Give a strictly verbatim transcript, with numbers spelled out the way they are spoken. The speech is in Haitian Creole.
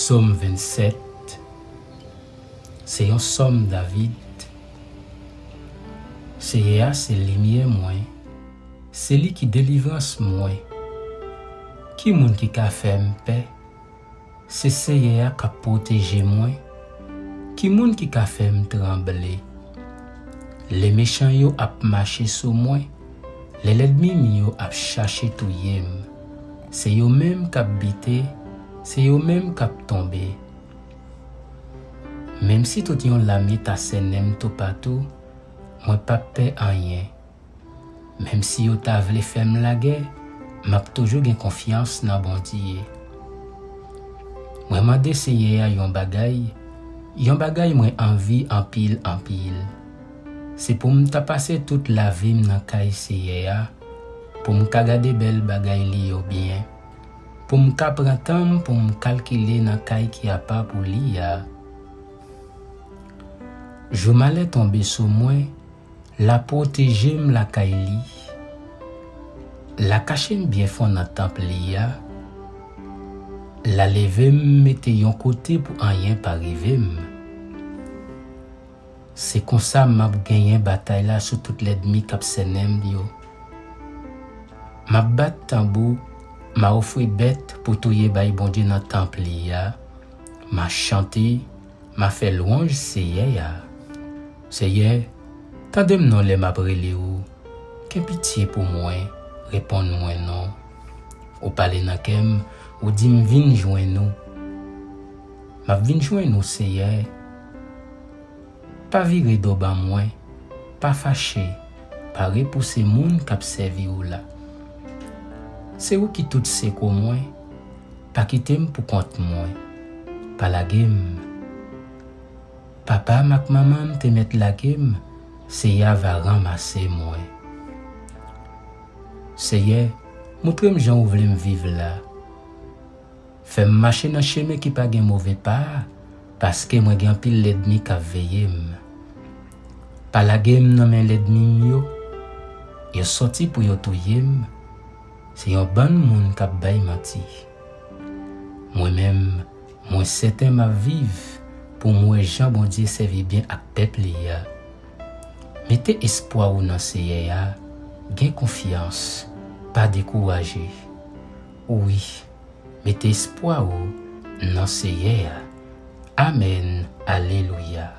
Sòm vennsèt. Se yon sòm David. Seyè a se limyè mwen, se li ki delivrans mwen. Ki moun ki ka fè m pè? Se Seyè a k ap pwoteje mwen. Ki moun ki ka fè m tranble? Lè mechan yo ap mache sou mwen, lè lènmi m yo ap chache touye m, se yo menm k ap bite, se yo menm k ap tonbe. Menm si tout yon lame ta sènen m toupatou, mwen p ap pè anyen. Menm si yo ta vle fè m lagè, m ap toujou gen konfyans nan Bondye. Mwen mande Seyè a yon bagay, yon bagay mwen anvi anpil, anpil. Se pou m ta pase tout lavi m nan kay Seyè a, pou m ka gade bèl bagay li yo byen, pou m ka pran tan m pou m kalkile nan kay ki apa pou li a. Jou malè tonbe sou mwen, l a pwoteje m lakay li. L a kache m byen fon nan tanp li a. L a leve m mete yon kote pou anyen pa rive m. Se konsa m ap genyen batay la sou tout lènmi k ap sènen m yo. M ap bat tanbou, m a ofri bèt pou touye bay Bondye nan tanp li a. M a chante, m a fè lwanj Seyè a. Seyè, tande m non lè m ap rele w. Gen pitye pou mwen, reponn mwen non. Ou pale nan kè m, ou di m vin jwenn ou. M ap vin jwenn ou, Seyè. Pa vire do ban mwen, pa fache, pa repouse moun k ap sèvi w la. Se ou ki tout sekou mwen, pa kite m pou kont mwen. Pa lage m. Papa m ak manman m te mèt lage m, Seyè a va ranmase mwen. Seyè, montre m jan ou vle m viv la. Fè m mache nan chemen ki pa gen move pa a, paske mwen gen anpil lènmi k ap veye m. Pa lage m nan men lènmi m yo. Yo sòti pou yo touye m. Se yon bann moun k ap bay manti. Mwen menm, mwen sèten m ap viv pou m wè jan Bondye sèvi byen ak pèp li a. Mete espwa w nan Seyè a, gen konfyans, pa dekouraje. Wi, mete espwa w nan Seyè a. Amèn, alelouya.